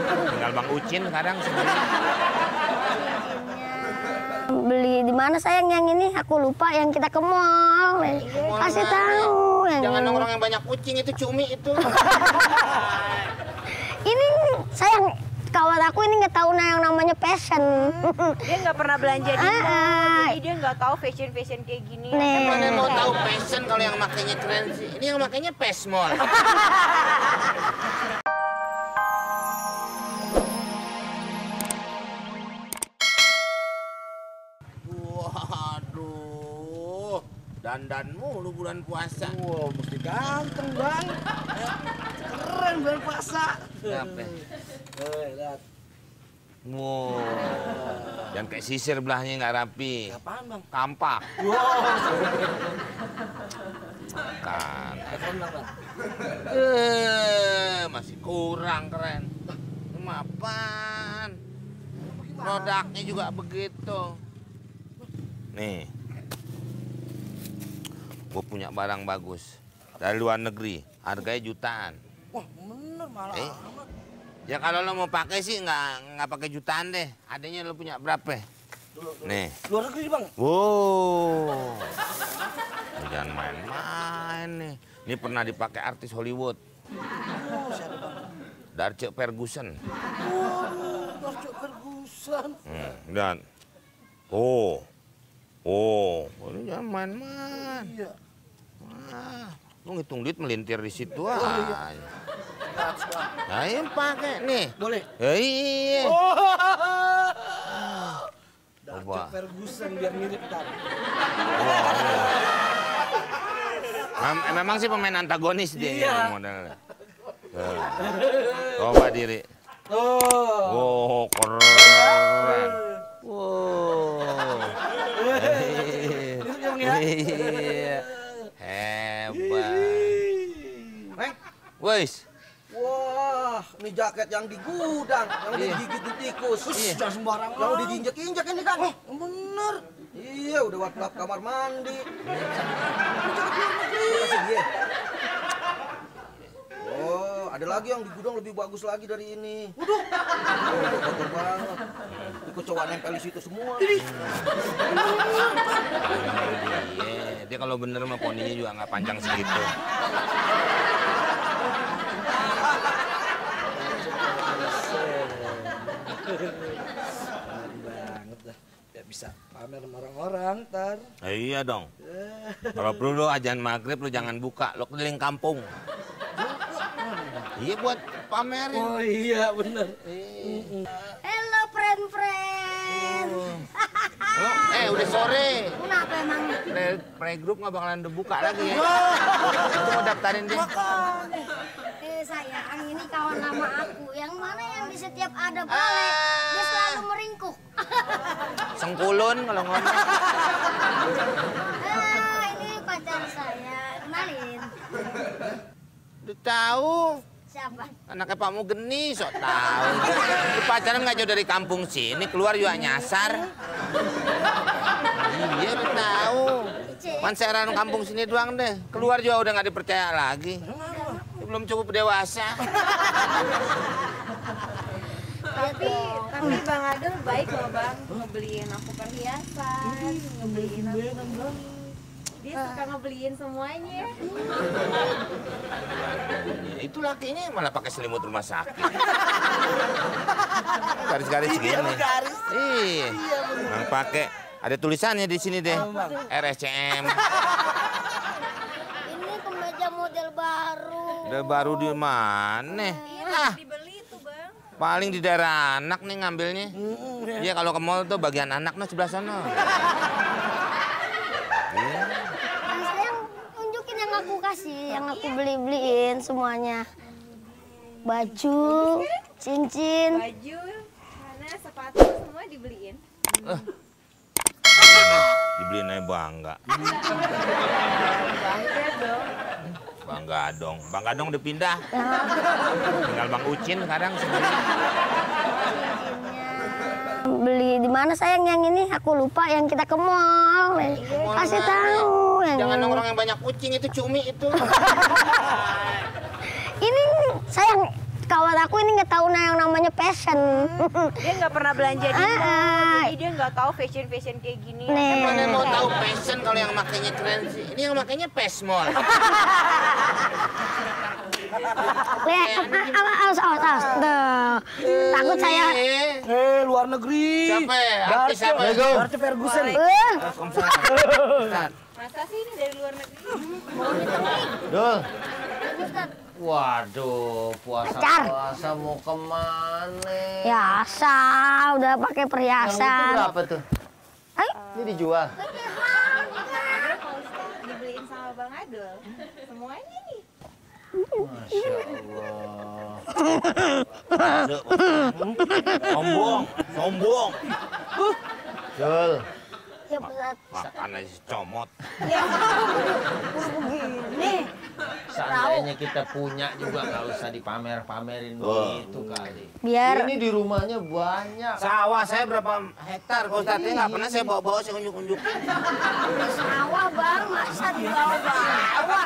Tinggal Bang Ucin sekarang sebenarnya. Beli di mana sayang yang ini? Aku lupa yang kita ke mall. Kasih tahu. Jangan nongkrong yang banyak kucing itu cumi itu. Ini sayang kawan aku ini nggak tahu yang namanya fashion. Dia nggak pernah belanja di mall, jadi dia nggak tahu fashion kayak gini. Mana mau tahu fashion kalau yang makainya keren sih. Ini yang makainya pesmol. Waduh, dandanmu lu bulan puasa. Wow, mesti ganteng bang. Keren bulan puasa. Kenapa? Lihat. Wow, jangan kayak sisir belahnya nggak rapi. Apaan bang? Kampak. Wow. Kan. Keren bang. Masih kurang keren. Apaan? Produknya juga begitu. Nih, gue punya barang bagus dari luar negeri, harganya jutaan. Wah bener malah. Ya kalau lo mau pakai sih nggak pakai jutaan deh. Adanya lo punya berapa? Nih. Luar negeri bang. Wow. Jangan main-main nih. Ini pernah dipakai artis Hollywood. Oh, siapa bang? Darce Ferguson. Waduh, Darce Ferguson. Dan ini jangan main-main. Iya. Wah, lu ngitung duit melintir di situ aja. Nah, yang pakai nih. Boleh. Iya. Darce Ferguson biar mirip kan. Memang sih pemain antagonis dia Iya. modelnya. Coba diri. Oh. Keren. Wow. Iya. Hebat. Wes. Wah, ini jaket yang di gudang, yang digigit di tikus. Jangan sembarangan. Yang diinjek-injek ini kan. Bener. Iya, udah waktu kamar mandi. Ini jaket luar negeri. Oh, ada lagi yang di gudang lebih bagus lagi dari ini. Waduh. Kotor banget. Ikut cowok nempel di situ semua. Dia kalau bener mah poninya juga nggak panjang segitu. Banget dah. Ya bisa pamer sama orang-orang ntar. Iya dong. Kalau perlu lo ajan maghrib lo jangan buka, lo keliling kampung. Iya buat pamerin. Oh iya bener. Hello friend. Udah sore. Kenapa emang? Playgroup nggak bakalan dibuka lagi ya. Itu mau daftarin dia. Sayang, ini kawan lama aku. Yang mana yang di setiap ada boleh, dia selalu meringkuk. Sengkulun kalau ngomong. Ini pacar saya. Kenalin. Udah tahu. Siapa? Anaknya Pak Mugeni, sok tahu. Di pacaran nggak jauh dari kampung sini, keluar juga nyasar. Iya, udah tahu. Panseran kampung sini doang deh. Keluar juga udah nggak dipercaya lagi. Belum cukup dewasa. Tapi Bang Adel baik loh bang, ngebeliin aku perhiasan, ngebeliin aku. Dia suka ngebeliin semuanya. Itu lakinya malah pakai selimut rumah sakit. Garis-garis gini. Iya. Yang pakai ada tulisannya di sini deh. RSCM. Ini kemeja model baru. Model baru di mana? Iya, dibeli tuh bang. Paling di daerah anak nih ngambilnya. Iya kalau ke mall tuh bagian anak no sebelah sana. Sayang, tunjukin yang aku kasih, yang aku beliin semuanya. Baju, cincin. Baju, mana sepatu semua dibeliin. Dibeliin aja bangga. Bangga dong. Bangga dong udah pindah. Tinggal Bang Ucin sekarang sebenarnya. Beli di mana sayang yang ini? Aku lupa yang kita ke mall. Kasih tahu. Jangan nongkrong yang banyak kucing itu cumi itu. Ini sayang kawan aku ini nggak tahu yang namanya fashion. Dia nggak pernah belanja di mall, jadi dia nggak tahu fashion kayak gini. Mana mau tahu fashion kalau yang makainya keren sih. Ini yang makainya pesmol. Awas. Takut saya. Luar negeri. Siapa ya? Artis siapa? Berarti Ferguson. Masa sih ini dari luar negeri? Dul. Waduh, puasa mau kemana? Biasa, udah pakai Yang itu perhiasan. berapa tuh? Ini dijual. Dibeliin sama Bang Adul. Semuanya nih. Masya Allah. Sombong. Dul. Ya, Ustaz. Makan aja comot. Seandainya kita punya juga nggak usah dipamer-pamerin begitu kali. Biar Ini di rumahnya banyak. Sawah saya berapa hektar, Pak Ustadz? Nggak pernah saya bawa-bawa, saya unjuk-unjukin. sawah Bang, masa dibawa-bawa.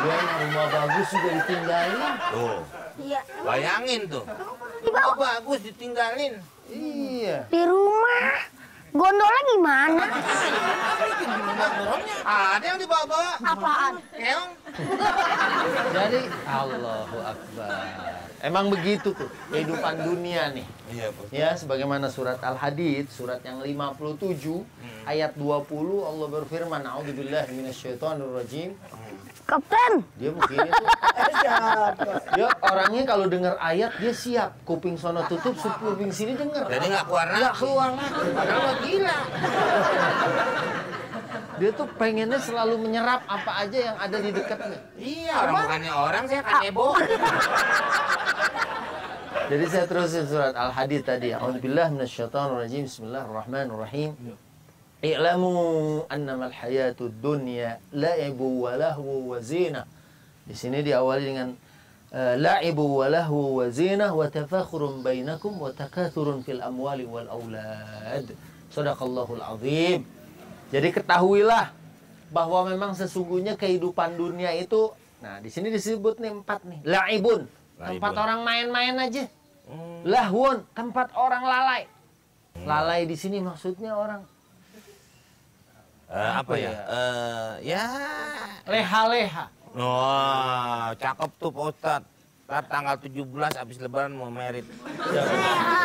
Dia rumah bagus juga ditinggalin. Tuh, Iya, bayangin tuh. Rumah bagus ditinggalin. Iya. di rumah. Gondola gimana? Ada yang dibawa-bawa. Apaan? Keong. Jadi Allahu Akbar. Emang begitu tuh kehidupan dunia nih. Iya, Pak. Ya, sebagaimana surat Al-Hadid, surat yang 57, ayat 20, Allah berfirman, A'udzubillahi minasyaitonirrajim. Kapten. Dia begini tuh. Dia orangnya kalau dengar ayat, dia siap. Kuping sono tutup, kuping sini denger. Jadi nggak keluar lagi. Nggak keluar lagi. Padahal mah gila. Dia tuh pengennya selalu menyerap apa aja yang ada di dekatnya. Iya, orang bukannya orang, saya kan heboh. Jadi saya terusin surat Al-Hadid tadi. A'udzubillahi minasyaitonirrajim. Bismillahirrahmanirrahim. I'lamu annamal hayatud dunya la'ibu wa lahu wa zinah. Di sini diawali dengan la'ibu wa lahu wa zinah wa tafakhurun bainakum wa takathurun fil amwali wal aulad. Shadaqallahul azim. Jadi ketahuilah bahwa memang sesungguhnya kehidupan dunia itu, nah di sini disebut nih 4 nih. La'ibun, tempat orang main-main aja. Lahwun, tempat orang lalai. Lalai di sini maksudnya orang Apa ya? Ya. leha-leha. Wah, cakep tuh Pak Ustadz. Ntar tanggal 17 habis lebaran mau merit.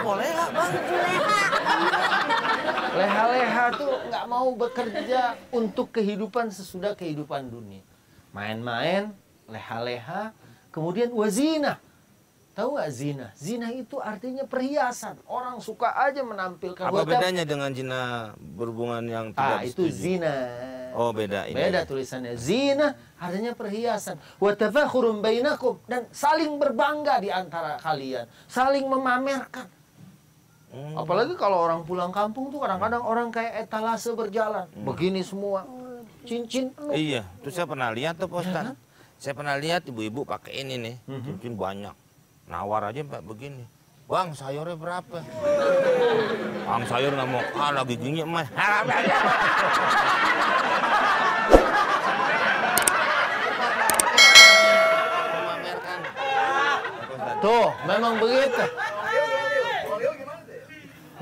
Boleh nggak Bang? Leha-leha tuh nggak mau bekerja untuk kehidupan sesudah kehidupan dunia. Main-main, leha-leha, kemudian wazina. Tahu nggak zina? Zina itu artinya perhiasan. Orang suka aja menampilkan. Apa bedanya dengan zina berhubungan yang tidak Itu disetujui? zina. Oh, beda ini. Beda tulisannya. Zina artinya perhiasan. Wa tafakhurun bainakum, dan saling berbangga di antara kalian, saling memamerkan. Apalagi kalau orang pulang kampung tuh kadang-kadang orang kayak etalase berjalan. Begini semua. Cincin. Iya, terus saya pernah lihat tuh Pak Ustadz. Saya pernah lihat ibu-ibu pakai ini nih, cincin banyak. Nawar aja Mbak begini. Bang, sayurnya berapa? Bang, sayur nggak mau kalah, giginya emas. Memamerkan. Tuh, memang begitu.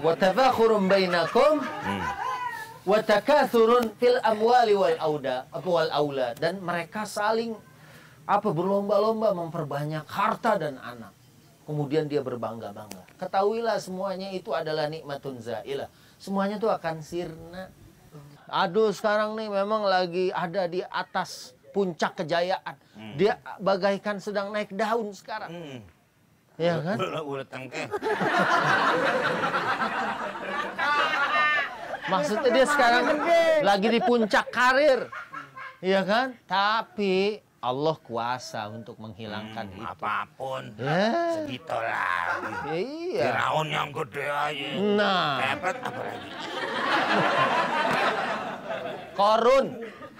Wa tafakhurun bainakum wa takathurun fil amwali wal aulad, dan mereka saling berlomba-lomba memperbanyak harta dan anak. Kemudian dia berbangga-bangga. Ketahuilah semuanya itu adalah nikmatun zailah. Semuanya itu akan sirna. Aduh, sekarang nih memang lagi ada di atas puncak kejayaan. Dia bagaikan sedang naik daun sekarang. Ya kan? Ulet tengkeh. Maksudnya dia sekarang lagi di puncak karir. Ya kan? Tapi Allah kuasa untuk menghilangkan itu. Apapun. Ya. Segitu lagi. Iya. Firaun yang gede aja. Nah. Kepet apa lagi?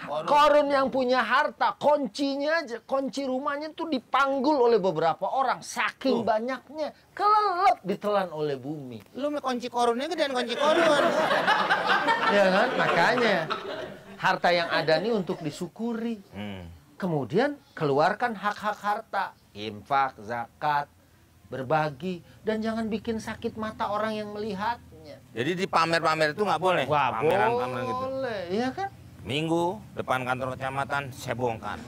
Korun yang punya harta, kuncinya aja, kunci rumahnya tuh dipanggul oleh beberapa orang. Saking banyaknya, kelelep ditelan oleh bumi. Lu kunci korunnya gedean kunci korun. Ya kan? Makanya harta yang ada nih untuk disyukuri. Kemudian keluarkan hak-hak harta. infak, zakat, berbagi, dan jangan bikin sakit mata orang yang melihatnya. Jadi di pamer-pamer itu nggak boleh. Wah, Pameran-pameran gitu. boleh, iya kan? Minggu depan kantor kecamatan saya bongkar.